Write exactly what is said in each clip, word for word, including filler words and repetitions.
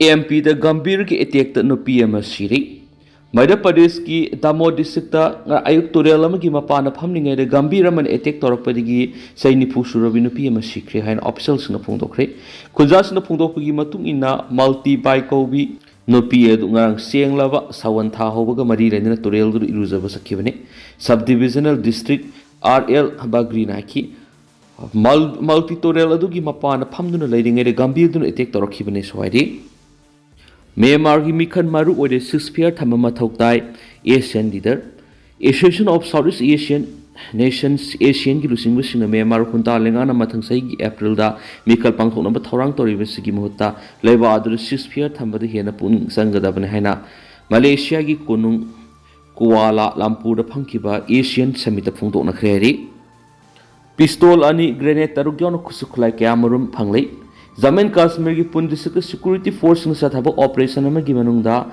M ꯄꯤꯗ ꯒꯝꯚꯤꯔꯒꯤ ꯑꯦꯇꯦꯛꯇ ꯅꯨꯄꯤ ꯑꯃ ꯁꯤꯔꯤ꯫ ꯃꯙ꯭ꯌ ꯄ꯭ꯔꯗꯦꯁꯀꯤ ꯗꯥꯃꯣ ꯗꯤꯁꯇ꯭ꯔꯤꯛꯇ ꯉ-, ꯑꯌꯨꯛ ꯇꯨꯔꯦꯜ ꯑꯃꯒꯤ ꯃꯄꯥꯟꯗ ꯐꯝꯂꯤꯉꯩꯗ ꯒꯝꯚꯤꯔ ꯑꯃꯅ ꯑꯦꯇꯦꯛ ꯇꯧꯔꯛꯄꯗꯒꯤ ꯆꯍꯤ ꯅꯤꯐꯨ ꯁꯨꯔꯕꯤ ꯅꯨꯄꯤ ꯑꯃ ꯁꯤꯈ꯭ꯔꯦ ꯍꯥꯏꯅ ꯑꯣꯐꯤꯁꯤꯌꯦꯜꯁꯤꯡꯅ ꯐꯣꯡꯗꯣꯛꯈ꯭ꯔꯦ꯫ ꯈꯨꯟꯖꯥꯁꯤꯡꯅ ꯐꯣꯡꯗꯣꯛꯄꯒꯤ ꯃꯇꯨꯡ ꯏꯟꯅ, ꯃꯜꯇꯤ ꯕꯥꯏ ꯀꯧꯕꯤ ꯅꯨꯄꯤ ꯑꯗꯨ ꯉꯔꯥꯡ ꯆꯦꯡꯂꯕ ꯁꯥꯋꯟ ꯊꯥ ꯍꯧꯕꯒ ꯃꯔꯤ ꯂꯩꯅꯅ ꯇꯨꯔꯦꯜꯗꯨꯗ ꯏꯔꯨꯖꯕ ꯆꯠꯈꯤꯕꯅꯤ꯫ Sub divisional district R L ꯕꯒ꯭ꯔꯤꯅ ꯍꯥꯏꯈꯤ, ꯃꯜ-, ꯃꯜꯇꯤ ꯇꯨꯔꯦꯜ ꯑꯗꯨꯒꯤ ꯃꯄꯥꯟꯗ ꯐꯝꯗꯨꯅ ꯂꯩꯔꯤꯉꯩꯗ ꯒꯝꯚꯤꯔꯗꯨꯅ ꯑꯦꯇꯦꯛ ꯇꯧꯔꯛꯈꯤꯕꯅꯤ ꯁ꯭ꯋꯥꯏꯗꯤ꯫ ꯃ꯭ꯌꯥꯟꯃꯥꯔꯒꯤ ꯃꯤꯈꯜ ꯃꯔꯨ ꯑꯣꯏꯔꯦ ꯁꯤꯁ ꯐꯤꯌꯔ ꯊꯝꯕ ꯃꯊꯧ ꯇꯥꯏ, ASEAN leader. Association of Southeast Asian Nations, ꯑꯦꯁꯤꯌꯥꯟꯒꯤ ꯂꯨꯆꯤꯡꯕꯁꯤꯡꯅ ꯃ꯭ꯌꯥꯟꯃꯥꯔ ꯈꯨꯟꯇꯥ ꯂꯩꯉꯥꯛꯅ ꯃꯊꯪ ꯆꯍꯤꯒꯤ ꯑꯦꯄ꯭ꯔꯤꯜꯗ ꯃꯤꯈꯜ ꯄꯥꯡꯊꯣꯛꯅꯕ ꯊꯧꯔꯥꯡ ꯇꯧꯔꯤꯕꯁꯤꯒꯤ ꯃꯍꯨꯠꯇ ꯂꯩꯕꯥꯛ ꯑꯗꯨꯗ ꯁꯤꯁ ꯐꯤꯌꯔ ꯊꯝꯕꯗ ꯍꯦꯟꯅ ꯄꯨꯛꯅꯤꯡ ꯆꯪꯒꯗꯕꯅꯤ ꯍꯥꯏꯅ ꯃꯂꯦꯁꯤꯌꯥꯒꯤ ꯀꯣꯅꯨꯡ ꯀꯨꯋꯥꯂꯥ ꯂꯝꯄꯨꯔꯗ ꯐꯝꯈꯤꯕ ꯑꯦꯁꯤꯌꯥꯟ ꯁꯃꯤꯠꯇ ꯐꯣꯡꯗꯣꯛꯅꯈ꯭ꯔꯦ ꯍꯥꯏꯔꯤ꯫ ꯄꯤꯁꯇꯣꯜ ꯑꯅꯤ, ꯒ꯭ꯔꯦꯅꯦꯗ ꯇꯔꯨꯛ ꯌꯥꯎꯅ ꯈꯨꯠꯁꯨ ꯈꯨꯠꯂꯥꯏ ꯀꯌꯥ ꯑꯃꯔꯣꯝ ꯐꯪꯂꯦ꯫ ꯖꯝꯃꯨ ꯑꯦꯟ ꯀꯥꯁꯃꯤꯔꯒꯤ ꯄꯨꯟ ꯗꯤꯁꯇ꯭ꯔꯤꯛꯇ ꯁꯦꯀ꯭ꯌꯨꯔꯤꯇꯤ ꯐꯣꯔꯁꯁꯤꯡꯅ ꯆꯠꯊꯕ ꯑꯣꯄꯔꯦꯁꯟ ꯑꯃꯒꯤ ꯃꯅꯨꯡꯗ,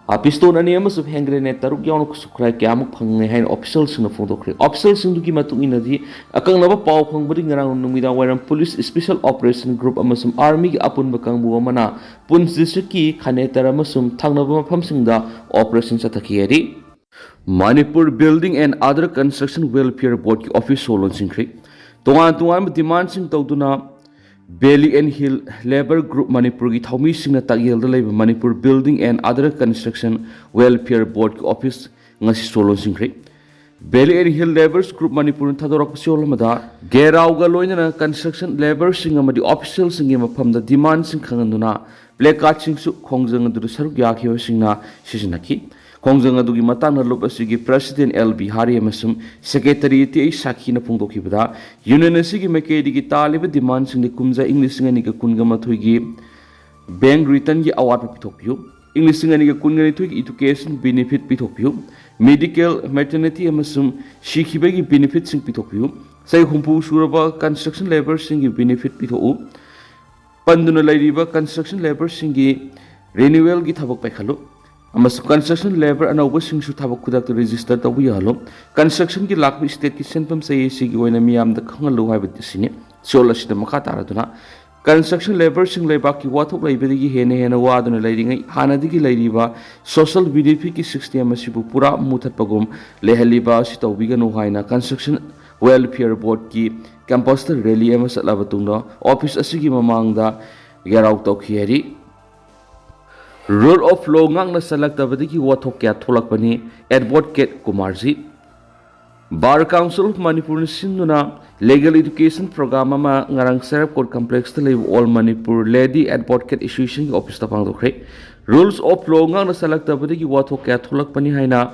ꯑ, ꯄꯤꯁꯇꯣꯜ ꯑꯅꯤ ꯑꯃꯁꯨꯡ ꯍꯦꯟ ꯒ꯭ꯔꯦꯅꯦꯗ ꯇꯔꯨꯛ ꯌꯥꯎꯅ ꯈꯨꯠꯁꯨ ꯈꯨꯠꯂꯥꯏ ꯀꯌꯥꯃꯨꯛ ꯐꯪꯂꯦ ꯍꯥꯏꯅ ꯑꯣꯐꯤꯁꯤꯌꯦꯜꯁꯤꯡꯅ ꯐꯣꯡꯗꯣꯛꯈ꯭ꯔꯦ꯫ ꯑꯣꯐꯤꯁꯤꯌꯦꯜꯁꯤꯡꯗꯨꯒꯤ ꯃꯇꯨꯡ ꯏꯟꯅꯗꯤ, ꯑꯀꯛꯅꯕ ꯄꯥꯎ ꯐꯪꯕꯗꯒꯤ ꯉꯔꯥꯡ ꯅꯨꯃꯤꯗꯥꯡ ꯋꯥꯏꯔꯝ ꯄꯨꯂꯤꯁ ꯁ꯭ꯄꯦꯁꯦꯜ ꯑꯣꯄꯔꯦꯁꯟ ꯒ꯭ꯔꯨꯞ ꯑꯃꯁꯨꯡ ꯑꯥꯔꯃꯤꯒꯤ ꯑꯄꯨꯟꯕ ꯀꯥꯡꯕꯨ ꯑꯃꯅ ꯄꯨꯟ ꯗꯤꯁꯇ꯭ꯔꯤꯛꯀꯤ ꯈꯥꯅꯦꯇꯔ ꯑꯃꯁꯨꯡ ꯊꯪꯅꯕ ꯃꯐꯝꯁꯤꯡꯗ ꯑꯣꯄꯔꯦꯁꯟ ꯆꯠꯊꯈꯤ ꯍꯥꯏꯔꯤ꯫ Manipur building and other construction welfare ꯕꯣꯔꯗꯀꯤ ꯑꯣꯐꯤꯁ ꯁꯣ ꯂꯣꯟꯁꯤꯟꯈ꯭ꯔꯦ꯫ ꯇꯣꯉꯥꯟ ꯇꯣꯉꯥꯟꯕ ꯗꯤꯃꯥꯟꯁꯤꯡ ꯇꯧꯗꯨꯅ valley and hill labour group ꯃꯅꯤꯄꯨꯔꯒꯤ ꯊꯧꯃꯤꯁꯤꯡꯅ ꯇꯥꯛꯌꯦꯜꯗ ꯂꯩꯕ Manipur building and other construction welfare ꯕꯣꯔꯗꯀꯤ ꯑꯣꯐꯤꯁ ꯉꯁꯤ ꯁꯣ ꯂꯣꯟꯁꯤꯟꯈ꯭ꯔꯦ꯫ Valley and hill labours group ꯃꯅꯤꯄꯨꯔꯅ ꯊꯥꯗꯣꯔꯛꯄ ꯁꯣꯜ ꯑꯃꯗ ꯒꯦꯔꯥꯎꯒ ꯂꯣꯏꯅꯅ ꯀꯟꯁꯇ꯭ꯔꯛꯁꯟ ꯂꯦꯕꯔꯁꯤꯡ ꯑꯃꯗꯤ ꯑꯣꯐꯤꯁꯤꯌꯦꯜꯁꯤꯡꯒꯤ ꯃꯐꯝꯗ ꯗꯤꯃꯥꯟꯁꯤꯡ ꯈꯪꯍꯟꯗꯨꯅ ꯄ꯭ꯂꯦꯀꯥꯔꯗꯁꯤꯡꯁꯨ ꯈꯣꯡꯖꯪ ꯑꯗꯨꯗ ꯁꯔꯨꯛ ꯌꯥꯈꯤꯕꯁꯤꯡꯅ ꯁꯤꯖꯤꯟꯅꯈꯤ꯫ ꯈꯣꯡꯖꯪ ꯑꯗꯨꯒꯤ ꯃꯇꯥꯡꯗ ꯂꯨꯞ ꯑꯁꯤꯒꯤ ꯄ꯭ꯔꯁꯤꯗꯦꯟ ꯑꯦꯜ ꯕꯤꯍꯥꯔꯤ ꯑꯃꯁꯨꯡ ꯁꯦꯀ꯭ꯔꯦꯇꯔꯤ ꯇꯤ ꯑꯩꯆ ꯁꯥꯈꯤꯅ ꯐꯣꯡꯗꯣꯛꯈꯤꯕꯗ, ꯌꯨꯅꯤꯌꯟ ꯑꯁꯤꯒꯤ ꯃꯥꯏꯀꯩꯗꯒꯤ ꯇꯥꯜꯂꯤꯕ ꯗꯤꯃꯥꯟꯁꯤꯡꯗꯤ ꯀꯨꯝꯖꯥ ꯏꯪ ꯂꯤꯁꯤꯡ ꯑꯅꯤꯒ ꯀꯨꯟꯒ ꯃꯥꯊꯣꯏꯒꯤ ꯕꯦꯡꯛ ꯔꯤꯇꯔꯟꯒꯤ ꯑꯋꯥꯠꯄ ꯄꯤꯊꯣꯛꯄꯤꯌꯨ, ꯏꯪ ꯂꯤꯁꯤꯡ ꯑꯅꯤꯒ ꯀꯨꯟꯒ ꯅꯤꯊꯣꯏꯒꯤ ꯏꯗꯨꯀꯦꯁꯟ ꯕꯦꯅꯤꯐꯤꯠ ꯄꯤꯊꯣꯛꯄꯤꯌꯨ, ꯃꯦꯗꯤꯀꯦꯜ, ꯃꯦꯇꯔꯅꯤꯇꯤ ꯑꯃꯁꯨꯡ ꯁꯤꯈꯤꯕꯒꯤ ꯕꯦꯅꯤꯐꯤꯠꯁꯤꯡ ꯄꯤꯊꯣꯛꯄꯤꯌꯨ, ꯆꯍꯤ ꯍꯨꯝꯐꯨ ꯁꯨꯔꯕ ꯀꯟꯁꯇ꯭ꯔꯛꯁꯟ ꯂꯦꯕꯔꯁꯤꯡꯒꯤ ꯕꯦꯅꯤꯐꯤꯠ ꯄꯤꯊꯣꯛꯎ, ꯄꯟꯗꯨꯅ ꯂꯩꯔꯤꯕ ꯀꯟꯁꯇ꯭ꯔꯛꯁꯟ ꯂꯦꯕꯔꯁꯤꯡꯒꯤ ꯔꯤꯅ꯭ꯌꯨꯋꯦꯜꯒꯤ ꯊꯕꯛ ꯄꯥꯏꯈꯠꯂꯨ ꯑꯃꯁꯨꯡ ꯀꯟꯁꯇ꯭ꯔꯛꯁꯟ ꯂꯦꯕꯔ ꯑꯅꯧꯕꯁꯤꯡꯁꯨ ꯊꯕꯛ ꯈꯨꯗꯛꯇ ꯔꯦꯖꯤꯁꯇꯔ ꯇꯧꯕ ꯌꯥꯍꯜꯂꯨ꯫ ꯀꯟꯁꯇ꯭ꯔꯛꯁꯟꯒꯤ ꯂꯥꯛꯄ ꯁ꯭ꯇꯦꯠꯀꯤ ꯁꯦꯟꯐꯝ ꯆꯍꯤ ꯑꯁꯤꯒꯤ ꯑꯣꯏꯅ ꯃꯤꯌꯥꯝꯗ ꯈꯪꯍꯜꯂꯨ ꯍꯥꯏꯕ ꯑꯁꯤꯅꯤ꯫ ꯁꯣꯜ ꯑꯁꯤꯗ ꯃꯈꯥ ꯇꯥꯔꯗꯨꯅ Construction labourꯁꯤꯡ ꯂꯩꯕꯥꯛꯀꯤ ꯋꯥꯊꯣꯛ ꯂꯩꯕꯗꯒꯤ ꯍꯦꯟꯅ ꯍꯦꯟꯅ ꯋꯥꯗꯨꯅ ꯂꯩꯔꯤꯉꯩ, ꯍꯥꯟꯅꯗꯒꯤ ꯂꯩꯔꯤꯕ social benefitꯀꯤ system ꯑꯁꯤꯕꯨ ꯄꯨꯔꯥ ꯃꯨꯊꯠꯄꯒꯨꯝ ꯂꯩꯍꯜꯂꯤꯕ ꯑꯁꯤ ꯇꯧꯕꯤꯒꯅꯨ ꯍꯥꯏꯅ Construction Welfare Boardꯀꯤ campusꯇ rally ꯑꯃ ꯆꯠꯂꯕ ꯇꯨꯡꯗ office ꯑꯁꯤꯒꯤ ꯃꯃꯥꯡꯗ ꯘꯦꯔꯥꯎ ꯇꯧꯈꯤ ꯍꯥꯏꯔꯤ꯫ Rule of law ꯉꯥꯛꯅ ꯆꯠꯂꯛꯇꯕꯗꯒꯤ ꯋꯥꯊꯣꯛ ꯀꯌꯥ ꯊꯣꯛꯂꯛꯄꯅꯤ꯫ Advocate ꯀꯨꯃꯥꯔꯖꯤ꯫ Bar Council of Manipurꯅ ꯁꯤꯟꯗꯨꯅ legal education program ꯑꯃ ꯉꯔꯥꯡ ꯁꯦꯔꯞ court complexꯇ ꯂꯩꯕ All Manipur Lady Advocate Associationꯒꯤ officeꯇ ꯄꯥꯡꯊꯣꯛꯈ꯭ꯔꯦ꯫ Rules of law ꯉꯥꯛꯅ ꯆꯠꯂꯛꯇꯕꯗꯒꯤ ꯋꯥꯊꯣꯛ ꯀꯌꯥ ꯊꯣꯛꯂꯛꯄꯅꯤ ꯍꯥꯏꯅ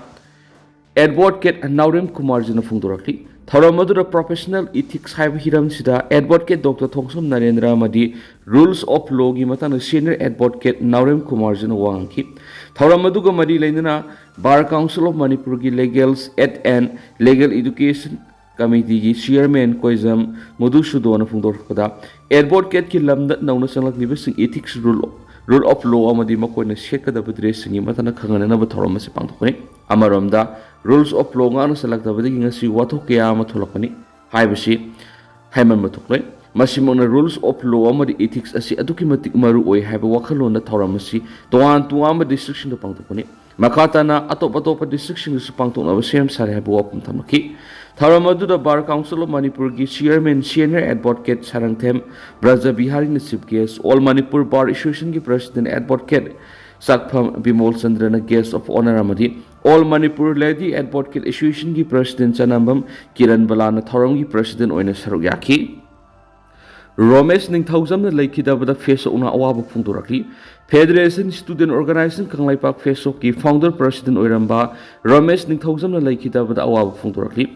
Advocate ꯅꯥꯎꯔꯦꯝ ꯀꯨꯃꯥꯔꯖꯤꯅ ꯐꯣꯡꯗꯣꯔꯛꯂꯤ꯫ ꯊꯧꯔꯝ ꯑꯗꯨꯗ professional ethics ꯍꯥꯏꯕ ꯍꯤꯔꯝꯁꯤꯗ Advocate Doctor ꯊꯣꯡꯁꯝ ꯅꯔꯦꯟꯗ꯭ꯔ ꯑꯃꯗꯤ Rules of Lawꯒꯤ ꯃꯇꯥꯡꯗ Senior Advocate ꯅꯥꯎꯔꯦꯝ ꯀꯨꯃꯥꯔꯖꯤꯅ ꯋꯥ ꯉꯥꯡꯈꯤ꯫ ꯊꯧꯔꯝ ꯑꯗꯨꯒ ꯃꯔꯤ ꯂꯩꯅꯅ Bar Council of Manipurꯒꯤ Legal Aid and Legal Education Committeeꯒꯤ Chairman ꯀꯣꯏꯖꯝ ꯃꯙꯨꯁꯨꯗꯣꯟꯅ ꯐꯣꯡꯗꯣꯔꯛꯄꯗ, Advocateꯀꯤ ꯂꯝꯗ ꯅꯧꯅ ꯆꯪꯂꯛꯂꯤꯕꯁꯤꯡ ethics, rule, rule of law ꯑꯃꯗꯤ ꯃꯈꯣꯏꯅ ꯁꯦꯠꯀꯗꯕ dressꯁꯤꯡꯒꯤ ꯃꯇꯥꯡꯗ ꯈꯪꯍꯟꯅꯅꯕ ꯊꯧꯔꯝ ꯑꯁꯤ ꯄꯥꯡꯊꯣꯛꯄꯅꯤ꯫ ꯑꯃꯔꯣꯝꯗ, Rules of Law ꯉꯥꯛꯅ ꯆꯠꯂꯛꯇꯕꯗꯒꯤ ꯉꯁꯤ ꯋꯥꯊꯣꯛ ꯀꯌꯥ ꯑꯃ ꯊꯣꯛꯂꯛꯄꯅꯤ ꯍꯥꯏꯕꯁꯤ ꯍꯥꯏꯃꯟꯕ ꯊꯣꯛꯂꯣꯏ꯫ ꯃꯁꯤꯃꯛꯅ Rules of Law ꯑꯃꯗꯤ ethics ꯑꯁꯤ ꯑꯗꯨꯛꯀꯤ ꯃꯇꯤꯛ ꯃꯔꯨ ꯑꯣꯏ ꯍꯥꯏꯕ ꯋꯥꯈꯜꯂꯣꯟꯗ ꯊꯧꯔꯝ ꯑꯁꯤ ꯇꯣꯉꯥꯟ ꯇꯣꯉꯥꯟꯕ districtꯁꯤꯡꯗ ꯄꯥꯡꯊꯣꯛꯄꯅꯤ꯫ ꯃꯈꯥ ꯇꯥꯅ ꯑꯇꯣꯞ ꯑꯇꯣꯞꯄ districtꯁꯤꯡꯗꯁꯨ ꯄꯥꯡꯊꯣꯛꯅꯕ ꯁꯦꯝ ꯁꯥꯔꯦ ꯍꯥꯏꯕ ꯋꯥꯐꯝ ꯊꯝꯂꯛꯈꯤ꯫ ꯊꯧꯔꯝ ꯑꯗꯨꯗ Bar Council of Manipurꯒꯤ Chairman Senior Advocate ꯁꯥꯔꯪꯊꯦꯝ ꯕ꯭ꯔꯖꯕꯤꯍꯥꯔꯤꯅ chief guest, All Manipur Bar Associationꯒꯤ President Advocate ꯆꯥꯛꯐꯝ Bimol ꯆꯟꯗ꯭ꯔꯅ guest of honour ꯑꯃꯗꯤ All Manipur Lady Advocate Associationꯒꯤ President ꯆꯅꯝꯕꯝ Kiran ꯕꯂꯥꯅ ꯊꯧꯔꯝꯒꯤ President ꯑꯣꯏꯅ ꯁꯔꯨꯛ ꯌꯥꯈꯤ꯫ ꯔꯣꯃꯦꯁ ꯅꯤꯡꯊꯧꯖꯝꯅ ꯂꯩꯈꯤꯗꯕꯗ ꯐꯦꯁꯣꯛꯅ ꯑꯋꯥꯕ ꯐꯣꯡꯗꯣꯔꯛꯂꯤ꯫ Federation Student Organisation Kangleipak ꯐꯦꯁꯣꯛꯀꯤ founder president ꯑꯣꯏꯔꯝꯕ ꯔꯣꯃꯦꯁ ꯅꯤꯡꯊꯧꯖꯝꯅ ꯂꯩꯈꯤꯗꯕꯗ ꯑꯋꯥꯕ ꯐꯣꯡꯗꯣꯔꯛꯂꯤ꯫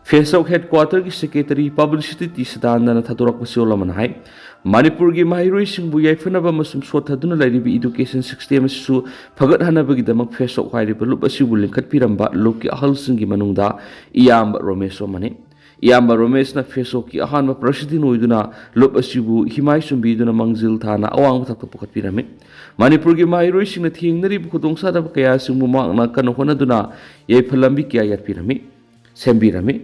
ꯐꯦꯁꯣꯛ headquarterꯒꯤ secretary publicity ꯇꯤ ꯁꯗꯥꯅꯟꯗꯅ ꯊꯥꯗꯣꯔꯛꯄ ꯆꯦꯔꯣꯜ ꯑꯃꯅ ꯍꯥꯏ, ꯃꯅꯤꯄꯨꯔꯒꯤ ꯃꯍꯩꯔꯣꯏꯁꯤꯡꯕꯨ ꯌꯥꯏꯐꯅꯕ ꯑꯃꯁꯨꯡ ꯁꯣꯠꯊꯗꯨꯅ ꯂꯩꯔꯤꯕ education system ꯑꯁꯤꯁꯨ ꯐꯒꯠꯍꯟꯅꯕꯒꯤꯗꯃꯛ ꯐꯦꯁꯣꯛ ꯍꯥꯏꯔꯤꯕ ꯂꯨꯞ ꯑꯁꯤꯕꯨ ꯂꯤꯡꯈꯠꯄꯤꯔꯝꯕ ꯂꯨꯞꯀꯤ ꯑꯍꯜꯁꯤꯡꯒꯤ ꯃꯅꯨꯡꯗ ꯏꯌꯥꯝꯕ ꯔꯣꯃꯦꯁꯁꯨ ꯑꯃꯅꯤ꯫ ꯏꯌꯥꯝꯕ ꯔꯣꯃꯦꯁꯅ ꯐꯦꯁꯣꯛꯀꯤ ꯑꯍꯥꯟꯕ president ꯑꯣꯏꯗꯨꯅ ꯂꯨꯞ ꯑꯁꯤꯕꯨ ꯍꯤꯃꯥꯏ ꯆꯨꯝꯕꯤꯗꯨꯅ ꯃꯥꯡꯖꯤꯜ ꯊꯥꯅ ꯑꯋꯥꯡꯕ ꯊꯥꯛꯇ ꯄꯨꯈꯠꯄꯤꯔꯝꯃꯤ꯫ ꯃꯅꯤꯄꯨꯔꯒꯤ ꯃꯍꯩꯔꯣꯏꯁꯤꯡꯅ ꯊꯦꯡꯅꯔꯤꯕ ꯈꯨꯗꯣꯡꯆꯥꯗꯕ ꯀꯌꯥꯁꯤꯡꯕꯨ ꯃꯍꯥꯛꯅ ꯀꯟꯅ ꯍꯣꯠꯅꯗꯨꯅ ꯌꯥꯏꯐ ꯂꯝꯕꯤ ꯀꯌꯥ ꯌꯥꯠꯄꯤꯔꯝꯃꯤ, ꯁꯦꯝꯕꯤꯔꯝꯃꯤ꯫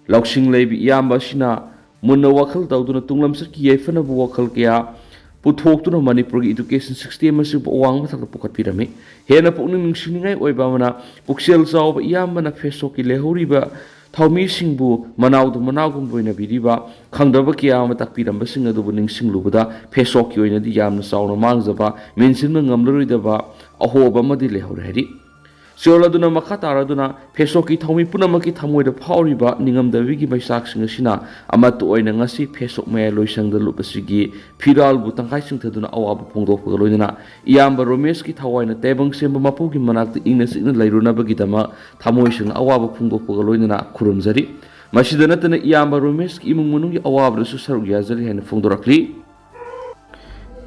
ꯂꯧꯁꯤꯡ ꯂꯩꯕꯤ ꯏꯌꯥꯝꯕ ꯑꯁꯤꯅ ꯃꯨꯟꯅ ꯋꯥꯈꯜ ꯇꯧꯗꯨꯅ ꯇꯨꯡꯂꯝꯆꯠꯀꯤ ꯌꯥꯏꯐꯅꯕ ꯋꯥꯈꯜ ꯀꯌꯥ ꯄꯨꯊꯣꯛꯇꯨꯅ ꯃꯅꯤꯄꯨꯔꯒꯤ education system ꯑꯁꯤꯕꯨ ꯑꯋꯥꯡꯕ ꯊꯥꯛꯇ ꯄꯨꯈꯠꯄꯤꯔꯝꯃꯤ꯫ ꯍꯦꯟꯅ ꯄꯨꯛꯅꯤꯡ ꯅꯨꯡꯁꯤꯅꯤꯡꯉꯥꯏ ꯑꯣꯏꯕ ꯑꯃꯅ, ꯄꯨꯛꯆꯦꯜ ꯆꯥꯎꯕ ꯏꯌꯥꯝꯕꯅ ꯐꯦꯁꯣꯛꯀꯤ ꯂꯩꯍꯧꯔꯤꯕ ꯊꯧꯃꯤꯁꯤꯡꯕꯨ ꯃꯅꯥꯎꯗꯨ ꯃꯅꯥꯎꯒꯨꯝ ꯂꯣꯏꯅꯕꯤꯔꯤꯕ, ꯈꯪꯗꯕ ꯀꯌꯥ ꯑꯃ ꯇꯥꯛꯄꯤꯔꯝꯕꯁꯤꯡ ꯑꯗꯨꯕꯨ ꯅꯤꯡꯁꯤꯡꯂꯨꯕꯗ ꯐꯦꯁꯣꯛꯀꯤ ꯑꯣꯏꯅꯗꯤ ꯌꯥꯝꯅ ꯆꯥꯎꯅ ꯃꯥꯡꯖꯕ, ꯃꯦꯟꯁꯤꯟꯕ ꯉꯝꯂꯔꯣꯏꯗꯕ ꯑꯍꯣꯕ ꯑꯃꯗꯤ ꯂꯩꯍꯧꯔꯦ ꯍꯥꯏꯔꯤ꯫ ꯆꯣꯜ ꯑꯗꯨꯅ ꯃꯈꯥ ꯇꯥꯔꯗꯨꯅ, ꯐꯦꯁꯣꯛꯀꯤ ꯊꯧꯃꯤ ꯄꯨꯝꯅꯃꯛꯀꯤ ꯊꯃꯣꯏꯗ ꯐꯥꯎꯔꯤꯕ ꯅꯤꯡꯉꯝꯗꯕꯒꯤ ꯃꯩꯆꯥꯛꯁꯤꯡ ꯑꯁꯤꯅ ꯑꯃꯠꯇ ꯑꯣꯏꯅ ꯉꯁꯤ ꯐꯦꯁꯣꯛ ꯃꯌꯥꯏ ꯂꯣꯏꯁꯪꯗ ꯂꯨꯞ ꯑꯁꯤꯒꯤ ꯐꯤꯔꯥꯜꯕꯨ ꯇꯪꯈꯥꯏ ꯆꯤꯡꯊꯗꯨꯅ ꯑꯋꯥꯕ ꯐꯣꯡꯗꯣꯛꯄꯒ ꯂꯣꯏꯅꯅ ꯏꯌꯥꯝꯕ ꯔꯣꯃꯦꯁꯀꯤ ꯊꯋꯥꯏꯅ ꯇꯥꯏꯕꯪ ꯁꯦꯝꯕ ꯃꯄꯨꯒꯤ ꯃꯅꯥꯛꯇ ꯏꯪꯅ ꯆꯤꯛꯅ ꯂꯩꯔꯨꯅꯕꯒꯤꯗꯃꯛ ꯊꯃꯣꯏ ꯁꯦꯡꯅ ꯑꯋꯥꯕ ꯐꯣꯡꯗꯣꯛꯄꯒ ꯂꯣꯏꯅꯅ ꯈꯨꯔꯨꯝꯖꯔꯤ꯫ ꯃꯁꯤꯗ ꯅꯠꯇꯅ ꯏꯌꯥꯝꯕ ꯔꯣꯃꯦꯁꯀꯤ ꯏꯃꯨꯡ ꯃꯅꯨꯡꯒꯤ ꯑꯋꯥꯕꯗꯁꯨ ꯁꯔꯨꯛ ꯌꯥꯖꯔꯤ ꯍꯥꯏꯅ ꯐꯣꯡꯗꯣꯔꯛꯂꯤ꯫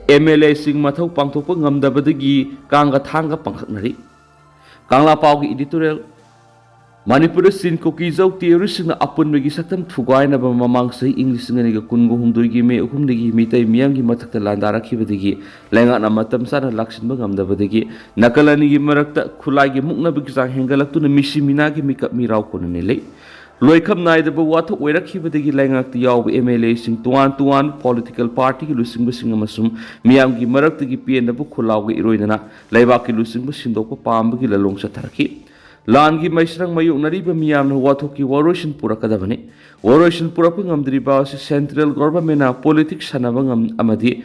ꯑꯦꯝ ꯑꯦꯜ ꯑꯦꯁꯤꯡ ꯃꯊꯧ ꯄꯥꯡꯊꯣꯛꯄ ꯉꯝꯗꯕꯗꯒꯤ ꯀꯥꯡꯒ ꯊꯥꯡꯒ ꯄꯥꯡꯈꯛꯅꯔꯤ꯫ ꯀꯪꯂꯥ ꯄꯥꯎꯒꯤ editorial꯫ ꯃꯅꯤꯄꯨꯔꯗ ꯆꯤꯟ ꯀꯨꯀꯤ ꯖꯧ terroristꯁꯤꯡꯅ ꯑꯄꯨꯟꯕꯒꯤ ꯁꯛꯇꯝ ꯊꯨꯒꯥꯏꯅꯕ ꯃꯃꯥꯡ ꯆꯍꯤ ꯏꯪ ꯂꯤꯁꯤꯡ ꯑꯅꯤꯒ ꯀꯨꯟꯒ ꯍꯨꯝꯗꯣꯏꯒꯤ ꯃꯦ ꯑꯍꯨꯝꯗꯒꯤ ꯃꯤꯇꯩ ꯃꯤꯌꯥꯝꯒꯤ ꯃꯊꯛꯇ ꯂꯥꯟꯗꯥꯔꯛꯈꯤꯕꯗꯒꯤ ꯂꯩꯉꯥꯛꯅ ꯃꯇꯝ ꯆꯥꯅ ꯂꯥꯛꯁꯤꯟꯕ ꯉꯝꯗꯕꯗꯒꯤ ꯅꯥꯀꯜ ꯑꯅꯤꯒꯤ ꯃꯔꯛꯇ ꯈꯨꯠꯂꯥꯏꯒꯤ ꯃꯨꯛꯅꯕꯒꯤ ꯆꯥꯡ ꯍꯦꯟꯒꯠꯂꯛꯇꯨꯅ ꯃꯤꯁꯤ ꯃꯤꯅꯥꯒꯤ ꯃꯤꯀꯞ ꯃꯤꯔꯥꯎ ꯀꯣꯟꯅ ꯅꯦꯜꯂꯤ꯫ ꯂꯣꯏꯈꯝ ꯅꯥꯏꯗꯕ ꯋꯥꯊꯣꯛ ꯑꯣꯏꯔꯛꯈꯤꯕꯗꯒꯤ ꯂꯩꯉꯥꯛꯇ ꯌꯥꯎꯕ ꯑꯦꯝ ꯑꯦꯜ ꯑꯦꯁꯤꯡ, ꯇꯣꯉꯥꯟ ꯇꯣꯉꯥꯟꯕ ꯄꯣꯂꯤꯇꯤꯀꯦꯜ ꯄꯥꯔꯇꯤꯒꯤ ꯂꯨꯆꯤꯡꯕꯁꯤꯡ ꯑꯃꯁꯨꯡ ꯃꯤꯌꯥꯝꯒꯤ ꯃꯔꯛꯇꯒꯤ ꯄꯦꯟꯗꯕ ꯈꯣꯜꯂꯥꯎꯒ ꯏꯔꯣꯏꯅꯅ ꯂꯩꯕꯥꯛꯀꯤ ꯂꯨꯆꯤꯡꯕ ꯁꯤꯟꯗꯣꯛꯄ ꯄꯥꯝꯕꯒꯤ ꯂꯂꯣꯡ ꯆꯠꯊꯔꯛꯈꯤ꯫ ꯂꯥꯟꯒꯤ ꯃꯩꯁꯤꯔꯪ ꯃꯥꯌꯣꯛꯅꯔꯤꯕ ꯃꯤꯌꯥꯝꯅ ꯋꯥꯊꯣꯛꯀꯤ ꯋꯥꯔꯣꯏꯁꯤꯟ ꯄꯨꯔꯛꯀꯗꯕꯅꯤ꯫ ꯋꯥꯔꯣꯏꯁꯤꯟ ꯄꯨꯔꯛꯄ ꯉꯝꯗ꯭ꯔꯤꯕ ꯑꯁꯤ ꯁꯦꯟꯇ꯭ꯔꯦꯜ ꯒꯣꯚꯔꯟꯃꯦꯟꯅ ꯄꯣꯂꯤꯇꯤꯛꯁ ꯁꯥꯟꯅꯕ ꯉꯝ-, ꯑꯃꯗꯤ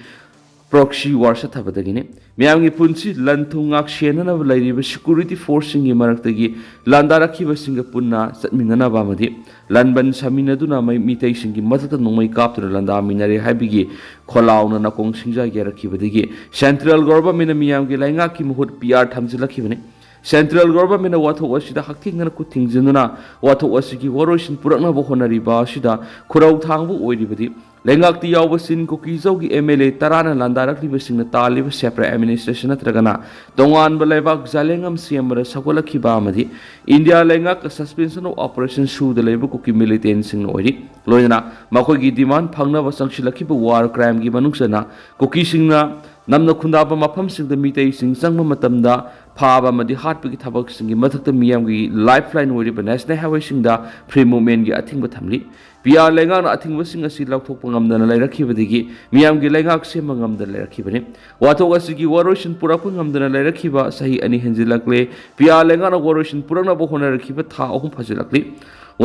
ꯄ꯭ꯔꯣꯛꯁꯤ ꯋꯥꯔ ꯆꯠꯊꯕꯗꯒꯤꯅꯤ꯫ ꯃꯤꯌꯥꯝꯒꯤ ꯄꯨꯟꯁꯤ ꯂꯟ ꯊꯨꯝ ꯉꯥꯛ ꯁꯦꯟꯅꯅꯕ ꯂꯩꯔꯤꯕ ꯁꯦꯀ꯭ꯌꯨꯔꯤꯇꯤ ꯐꯣꯔꯁꯁꯤꯡꯒꯤ ꯃꯔꯛꯇꯒꯤ ꯂꯥꯟꯗꯥꯔꯛꯈꯤꯕꯁꯤꯡꯒ ꯄꯨꯟꯅ ꯆꯠꯃꯤꯟꯅꯅꯕ ꯑꯃꯗꯤ ꯂꯟꯕꯟ ꯁꯥꯃꯤꯟꯅꯗꯨꯅ ꯃꯩ-, ꯃꯤꯇꯩꯁꯤꯡꯒꯤ ꯃꯊꯛꯇ ꯅꯣꯡꯃꯩ ꯀꯥꯞꯇꯨꯅ ꯂꯥꯟꯗꯥꯃꯤꯟꯅꯔꯦ ꯍꯥꯏꯕꯒꯤ ꯈꯣꯜꯂꯥꯎꯅ ꯅꯥꯀꯣꯡ ꯁꯤꯡꯖꯥ ꯌꯥꯔꯛꯈꯤꯕꯗꯒꯤ ꯁꯦꯟꯇ꯭ꯔꯦꯜ ꯒꯣꯚꯔꯟꯃꯦꯟꯅ ꯃꯤꯌꯥꯝꯒꯤ ꯂꯩꯉꯥꯛꯀꯤ ꯃꯍꯨꯠ ꯄꯤ ꯑꯥꯔ ꯊꯝꯖꯤꯜꯂꯛꯈꯤꯕꯅꯤ꯫ ꯁꯦꯟꯇ꯭ꯔꯦꯜ ꯒꯣꯚꯔꯟꯃꯦꯟꯅ ꯋꯥꯊꯣꯛ ꯑꯁꯤꯗ ꯍꯛꯊꯦꯡꯅꯅ ꯈꯨꯠ ꯊꯤꯡꯖꯤꯟꯗꯨꯅ ꯋꯥꯊꯣꯛ ꯑꯁꯤꯒꯤ ꯋꯥꯔꯣꯏꯁꯤꯟ ꯄꯨꯔꯛꯅꯕ ꯍꯣꯠꯅꯔꯤꯕ ꯑꯁꯤꯗ ꯈꯨꯔꯧ ꯊꯥꯡꯕ ꯑꯣꯏꯔꯤꯕꯗꯤ ꯂꯩꯉꯥꯛꯇ ꯌꯥꯎꯕ ꯆꯤꯟ ꯀꯨꯀꯤ ꯖꯧꯒꯤ ꯑꯦꯝ ꯑꯦꯜ ꯑꯦ ꯇꯔꯥꯅ ꯂꯥꯟꯗꯥꯔꯛꯂꯤꯕꯁꯤꯡꯅ ꯇꯥꯜꯂꯤꯕ separate administration ꯅꯠꯇ꯭ꯔꯒꯅ ꯇꯣꯉꯥꯟꯕ ꯂꯩꯕꯥꯛ ꯖꯥꯂꯦꯡ ꯑꯃ ꯁꯦꯝꯕꯗ ꯁꯧꯒꯠꯂꯛꯈꯤꯕ ꯑꯃꯗꯤ ꯏꯟꯗꯤꯌꯥ ꯂꯩꯉꯥꯛꯀ suspension of operation ꯁꯨꯗ ꯂꯩꯕ ꯀꯨꯀꯤ militantꯁꯤꯡꯅ ꯑꯣꯏꯔꯤ꯫ ꯂꯣꯏꯅꯅ ꯃꯈꯣꯏꯒꯤ demand ꯐꯪꯅꯕ ꯆꯪꯁꯤꯜꯂꯛꯈꯤꯕ war crimeꯒꯤ ꯃꯅꯨꯡ ꯆꯟꯅ ꯀꯨꯀꯤꯁꯤꯡꯅ ꯅꯝꯅ ꯈꯨꯟꯗꯥꯕ ꯃꯐꯝꯁꯤꯡꯗ ꯃꯤꯇꯩꯁꯤꯡ ꯆꯪꯕ ꯃꯇꯝꯗ ꯐꯥꯕ ꯑꯃꯗꯤ ꯍꯥꯠꯄꯒꯤ ꯊꯕꯛꯁꯤꯡꯒꯤ ꯃꯊꯛꯇ ꯃꯤꯌꯥꯝꯒꯤ lifeline ꯑꯣꯏꯔꯤꯕ national highwayꯁꯤꯡꯗ free movementꯀꯤ ꯑꯊꯤꯡꯕ ꯊꯝꯂꯤ꯫ ꯄꯤ ꯑꯥꯔ ꯂꯩꯉꯥꯛꯅ ꯑꯊꯤꯡꯕꯁꯤꯡ ꯑꯁꯤ ꯂꯧꯊꯣꯛꯄ ꯉꯝꯗꯅ ꯂꯩꯔꯛꯈꯤꯕꯗꯒꯤ ꯃꯤꯌꯥꯝꯒꯤ ꯂꯩꯉꯥꯛ ꯁꯦꯝꯕ ꯉꯝꯗꯅ ꯂꯩꯔꯛꯈꯤꯕꯅꯤ꯫ ꯋꯥꯊꯣꯛ ꯑꯁꯤꯒꯤ ꯋꯥꯔꯣꯏꯁꯤꯟ ꯄꯨꯔꯛꯄ ꯉꯝꯗꯅ ꯂꯩꯔꯛꯈꯤꯕ ꯆꯍꯤ ꯑꯅꯤ ꯍꯦꯟꯖꯤꯜꯂꯛꯂꯦ꯫ ꯄꯤ ꯑꯥꯔ ꯂꯩꯉꯥꯛꯅ ꯋꯥꯔꯣꯏꯁꯤꯟ ꯄꯨꯔꯛꯅꯕ ꯍꯣꯠꯅꯔꯛꯈꯤꯕ ꯊꯥ ꯑꯍꯨꯝ ꯐꯥꯖꯤꯜꯂꯛꯂꯤ꯫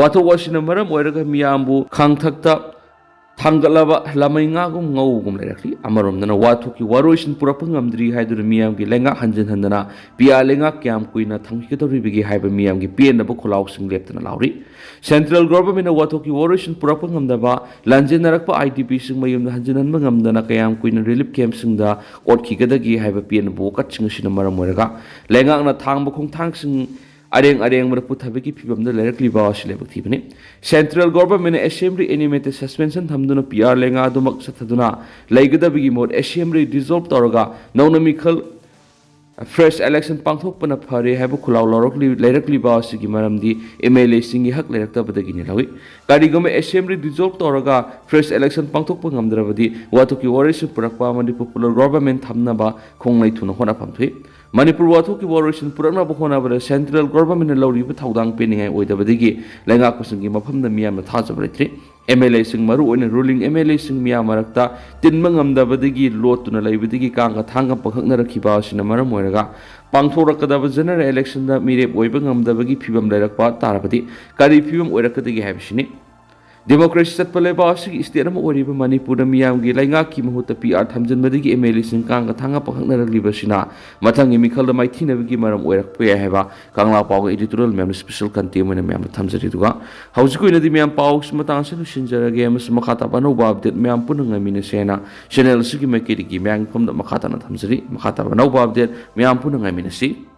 ꯋꯥꯊꯣꯛ ꯑꯁꯤꯅ ꯃꯔꯝ ꯑꯣꯏꯔꯒ ꯃꯤꯌꯥꯝꯕꯨ ꯈꯥꯡꯊꯛꯇ ꯊꯥꯡꯒꯠꯂꯕ ꯂꯥꯃꯩ ꯉꯥꯒꯨꯝ ꯉꯧꯕꯒꯨꯝ ꯂꯩꯔꯛꯂꯤ꯫ ꯑꯃꯔꯣꯝꯗꯅ ꯋꯥꯊꯣꯛꯀꯤ ꯋꯥꯔꯣꯏꯁꯤꯟ ꯄꯨꯔꯛꯄ ꯉꯝꯗ꯭ꯔꯤ ꯍꯥꯏꯗꯨꯅ ꯃꯤꯌꯥꯝꯒꯤ ꯂꯩꯉꯥꯛ ꯍꯟꯖꯤꯟ ꯍꯟꯗꯅ ꯄꯤ ꯑꯥꯔ ꯂꯩꯉꯥꯛ ꯀꯌꯥꯝ ꯀꯨꯏꯅ ꯊꯝꯈꯤꯒꯗꯧꯔꯤꯕꯒꯦ ꯍꯥꯏꯕ ꯃꯤꯌꯥꯝꯒꯤ ꯄꯦꯟꯗꯕ ꯈꯣꯜꯂꯥꯎꯁꯤꯡ ꯂꯦꯞꯇꯅ ꯂꯥꯎꯔꯤ꯫ ꯁꯦꯟꯇ꯭ꯔꯦꯜ ꯒꯣꯚꯔꯟꯃꯦꯟꯠꯅ ꯋꯥꯊꯣꯛꯀꯤ ꯋꯥꯔꯣꯏꯁꯤꯟ ꯄꯨꯔꯛꯄ ꯉꯝꯗꯕ, ꯂꯥꯟꯖꯦꯟꯅꯔꯛꯄ ꯑꯥꯏ ꯗꯤ ꯄꯤꯁꯤꯡ ꯃꯌꯨꯝꯗ ꯍꯟꯖꯤꯟꯍꯟꯕ ꯉꯝꯗꯅ ꯀꯌꯥꯝ ꯀꯨꯏꯅ ꯔꯤꯂꯤꯐ ꯀꯦꯝꯞꯁꯤꯡꯗ ꯑꯣꯠꯈꯤꯒꯗꯒꯦ ꯍꯥꯏꯕ ꯄꯦꯟꯗꯕ ꯋꯥꯀꯠꯁꯤꯡ ꯑꯁꯤꯅ ꯃꯔꯝ ꯑꯣꯏꯔꯒ ꯂꯩꯉꯥꯛꯅ ꯊꯥꯡꯕ ꯈꯣꯡꯊꯥꯡꯁꯤꯡ ꯑꯔꯦꯡ ꯑꯔꯦꯡꯕꯗ ꯄꯨꯊꯕꯒꯤ ꯐꯤꯕꯝꯗ ꯂꯩꯔꯛꯂꯤꯕ ꯑꯁꯤ ꯂꯥꯏꯕꯛ ꯊꯤꯕꯅꯤ꯫ ꯁꯦꯟꯇ꯭ꯔꯦꯜ ꯒꯣꯚꯔꯟꯃꯦꯟꯠꯅ ꯑꯦꯁꯦꯝꯕ꯭ꯂꯤ ꯑꯦꯅꯤꯃꯦꯇꯦꯗ ꯁꯁꯄꯦꯟꯁꯟ ꯊꯝꯗꯨꯅ ꯄꯤ ꯑꯥꯔ ꯂꯩꯉꯥꯛ ꯑꯗꯨꯃꯛ ꯆꯠꯊꯗꯨꯅ ꯂꯩꯒꯗꯕꯒꯤ ꯃꯍꯨꯠ ꯑꯦꯁꯦꯝꯕ꯭ꯂꯤ ꯗꯤꯖꯣꯜꯕ ꯇꯧꯔꯒ ꯅꯧꯅ ꯃꯤꯈꯜ ꯐ꯭ꯔꯦꯁ ꯏꯂꯦꯛꯁꯟ ꯄꯥꯡꯊꯣꯛꯄꯅ ꯐꯔꯦ ꯍꯥꯏꯕ ꯈꯣꯜꯂꯥꯎ ꯂꯧꯔꯛꯂꯤ-, ꯂꯩꯔꯛꯂꯤꯕ ꯑꯁꯤꯒꯤ ꯃꯔꯝꯗꯤ ꯑꯦꯝ ꯑꯦꯜ ꯑꯦꯁꯤꯡꯒꯤ ꯍꯛ ꯂꯩꯔꯛꯇꯕꯗꯒꯤꯅꯤ ꯂꯧꯏ꯫ ꯀꯔꯤꯒꯨꯝꯕ ꯑꯦꯁꯦꯝꯕ꯭ꯂꯤ ꯗꯤꯖꯣꯜꯕ ꯇꯧꯔꯒ ꯐ꯭ꯔꯦꯁ ꯏꯂꯦꯛꯁꯟ ꯄꯥꯡꯊꯣꯛꯄ ꯉꯝꯗ꯭ꯔꯕꯗꯤ ꯋꯥꯊꯣꯛꯀꯤ ꯋꯥꯔꯣꯏꯁꯤꯟ ꯄꯨꯔꯛꯄ ꯑꯃꯗꯤ ꯄꯣꯄꯨꯂꯔ ꯒꯣꯚꯔꯟꯃꯦꯟꯠ ꯊꯝꯅꯕ ꯈꯣꯡꯂꯩ ꯊꯨꯅ ꯍꯣꯠꯅꯐꯝ ꯊꯣꯛꯏ꯫ ꯃꯅꯤꯄꯨꯔ ꯋꯥꯊꯣꯛꯀꯤ ꯋꯥꯔꯣꯏꯁꯤꯟ ꯄꯨꯔꯛꯅꯕ ꯍꯣꯠꯅꯕꯗ ꯁꯦꯟꯇ꯭ꯔꯦꯜ ꯒꯣꯚꯔꯟꯃꯦꯟꯠꯅ ꯂꯧꯔꯤꯕ ꯊꯧꯗꯥꯡ ꯄꯦꯟꯅꯤꯡꯉꯥꯏ ꯑꯣꯏꯗꯕꯗꯒꯤ ꯂꯩꯉꯥꯛꯄꯁꯤꯡꯒꯤ ꯃꯐꯝꯗ ꯃꯤꯌꯥꯝꯅ ꯊꯥꯖꯕ ꯂꯩꯇ꯭ꯔꯤ꯫ ꯑꯦꯝ ꯑꯦꯜ ꯑꯦꯁꯤꯡ, ꯃꯔꯨꯑꯣꯏꯅ ꯔꯨꯂꯤꯡ ꯑꯦꯝ ꯑꯦꯜ ꯑꯦꯁꯤꯡ ꯃꯤꯌꯥꯝ ꯃꯔꯛꯇ ꯇꯤꯟꯕ ꯉꯝꯗꯕꯗꯒꯤ ꯂꯣꯠꯇꯨꯅ ꯂꯩꯕꯗꯒꯤ ꯀꯥꯡꯒ ꯊꯥꯡꯒ ꯄꯪꯈꯛꯅꯔꯛꯈꯤꯕ ꯑꯁꯤꯅ ꯃꯔꯝ ꯑꯣꯏꯔꯒ ꯄꯥꯡꯊꯣꯔꯛꯀꯗꯕ ꯖꯦꯅꯔꯦꯜ ꯏꯂꯦꯛꯁꯟꯗ ꯃꯤꯔꯦꯞ ꯑꯣꯏꯕ ꯉꯝꯗꯕꯒꯤ ꯐꯤꯕꯝ ꯂꯩꯔꯛꯄ ꯇꯥꯔꯕꯗꯤ ꯀꯔꯤ ꯐꯤꯕꯝ ꯑꯣꯏꯔꯛꯀꯗꯒꯦ ꯍꯥꯏꯕꯁꯤꯅꯤ꯫ ꯗꯦꯃꯣꯀ꯭ꯔꯦꯁꯤ ꯆꯠꯄ ꯂꯩꯕꯥꯛ ꯑꯁꯤꯒꯤ ꯁ꯭ꯇꯦꯠ ꯑꯃ ꯑꯣꯏꯔꯤꯕ ꯃꯅꯤꯄꯨꯔꯗ ꯃꯤꯌꯥꯝꯒꯤ ꯂꯩꯉꯥꯛꯀꯤ ꯃꯍꯨꯠꯇ ꯄꯤ ꯑꯥꯔ ꯊꯝꯖꯤꯟꯕꯗꯒꯤ ꯑꯦꯝ ꯑꯦꯜ ꯑꯦꯁꯤꯡ ꯀꯥꯡꯒ ꯊꯥꯡꯒ ꯄꯪꯈꯛꯅꯔꯛꯂꯤꯕ ꯑꯁꯤꯅ ꯃꯊꯪꯒꯤ ꯃꯤꯈꯜꯗ ꯃꯥꯏꯊꯤꯅꯕꯒꯤ ꯃꯔꯝ ꯑꯣꯏꯔꯛꯄ ꯌꯥꯏ ꯍꯥꯏꯕ ꯀꯪꯂꯥ ꯄꯥꯎꯒꯤ ꯏꯗꯤꯇꯣꯔꯤꯌꯦꯜ ꯃꯌꯥꯝꯅ ꯁ꯭ꯄꯦꯁꯦꯜ ꯀꯟꯇꯦꯟ ꯑꯣꯏꯅ ꯃꯌꯥꯝꯗ ꯊꯝꯖꯔꯤ꯫ ꯑꯗꯨꯒ ꯍꯧꯖꯤꯛꯀꯤ ꯑꯣꯏꯅꯗꯤ ꯃꯌꯥꯝ ꯄꯥꯎꯁꯤ ꯃꯇꯥꯡ ꯑꯁꯤꯗ ꯂꯣꯏꯁꯤꯟꯖꯔꯒꯦ ꯑꯃꯁꯨꯡ ꯃꯈꯥ ꯇꯥꯕ ꯑꯅꯧꯕ ꯑꯞꯗꯦꯠ ꯃꯌꯥꯝ ꯄꯨꯟꯅ ꯉꯥꯏꯃꯤꯟꯅꯁꯦ ꯍꯥꯏꯅ ꯆꯦꯅꯦꯜ ꯑꯁꯤꯒꯤ ꯃꯥꯏꯀꯩꯗꯒꯤ ꯃꯌꯥꯝꯒꯤ ꯐꯝꯗ ꯃꯈꯥ ꯇꯥꯅ ꯊꯝꯖꯔꯤ꯫ ꯃꯈꯥ ꯇꯥꯕ ꯑꯅꯧꯕ ꯑꯞꯗꯦꯠ ꯃꯌꯥꯝ ꯄꯨꯟꯅ ꯉꯥꯏꯃꯤꯟꯅꯁꯤ꯫